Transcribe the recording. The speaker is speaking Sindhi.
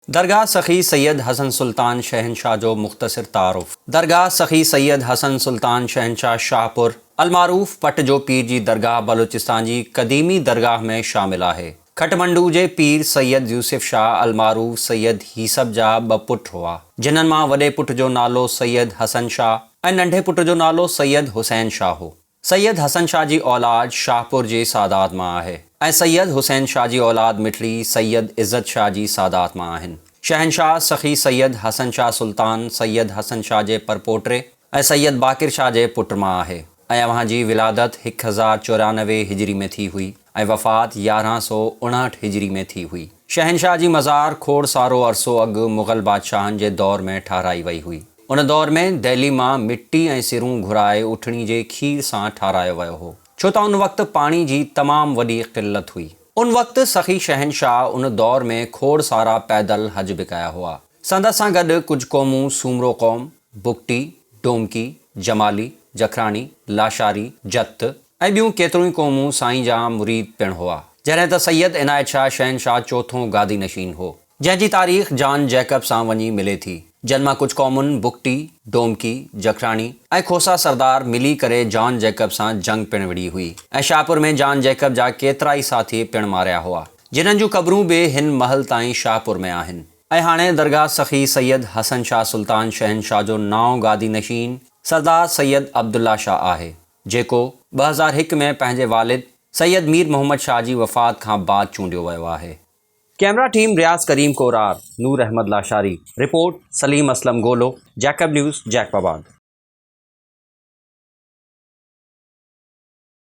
درگاهه سخي سيد حسن سلطان شهنشاهه جو مختصر تعارف. درگاهه سخي سيد حسن سلطان شهنشاهه شاهپور المعروف پٽ جو پير جي درگاهه بلوچستان جي قديمي درگاهه ۾ شامل آهي. کٽمنڊو جي پير سيد يوسف شاهه المعروف سيد هيسب جا ٻه پٽ هئا، جنھن مان وڏي پٽ جو نالو سيد حسن شاهه ۽ ننڍي پٽ جو نالو سيد حسين شاهه هو. سيد حسن شاهه جي اولاد شاهپور جي سادات مان آهي ۽ سيد حسين شاهه جي اولاد مٺڙي سيد عزت شاهه جي سادات مان آهن. شهنشاهه سخي سيد حسن شاهه سلطان سيد حسن شاهه جي پرپوٽري ۽ سيد باقر شاهه جي پٽ مان آهي ۽ اوهان جي ولادت 1094 هجري ۾ ٿي هئي ۽ وفات 1159 هجري ۾ ٿي هئي. شهنشاهه جي مزار کوڙ سارو عرصو اڳ مغل بادشاهن جي دور ۾ ٺهرائي وئي هئي. ان دور ۾ دهلي مان مٽي ۽ سرون گهرائي اٺڻي جي کير سان ٺارايو ويو هو، ڇو ته ان وقت پاڻي جي تمام وڏي قلت هئي. ان وقت سخي شهنشاهه ان دور ۾ کوڙ سارا پيدل حج به ڪيا هئا. سندس سان گڏ ڪجهه قومون سومرو قوم، بگٽي، ڊومڪي، جمالي، جکراڻي، لاشاري، جت ۽ ٻيون ڪيتريون ئي قومون سائين جا مريد پڻ هئا. جڏهن ته سيد عنايت شاهه شهنشاهه چوٿون گادي نشين هو. جنهن جي تاريخ جان جيڪب سان وڃي ملي ٿي، جن مان ڪجهه قومن بگٽي، ڊومڪي، جکراڻي ۽ کوسا سردار ملي ڪري جان جيڪب سان جنگ پڻ وڙهي هئي ۽ شاهپور ۾ جان جيڪب جا ڪيترائي ساٿي پڻ ماريا هئا، جنھن جون قبرون به هن مهل تائين شاهپور ۾ آهن. ۽ هاڻي درگاهه سخي سيد حسن شاهه سلطان شهنشاهه جو نائون گادي نشين سردار سيد عبدالله شاهه آهي، جيڪو 2001 ۾ پنهنجي والد سيد مير محمد شاهه جي وفات کان بعد چونڊيو ويو آهي. Camera team Riaz Karim Korar, Noor Ahmed Lashari, report Saleem Aslam Golo, Jacob news, Jacobabad.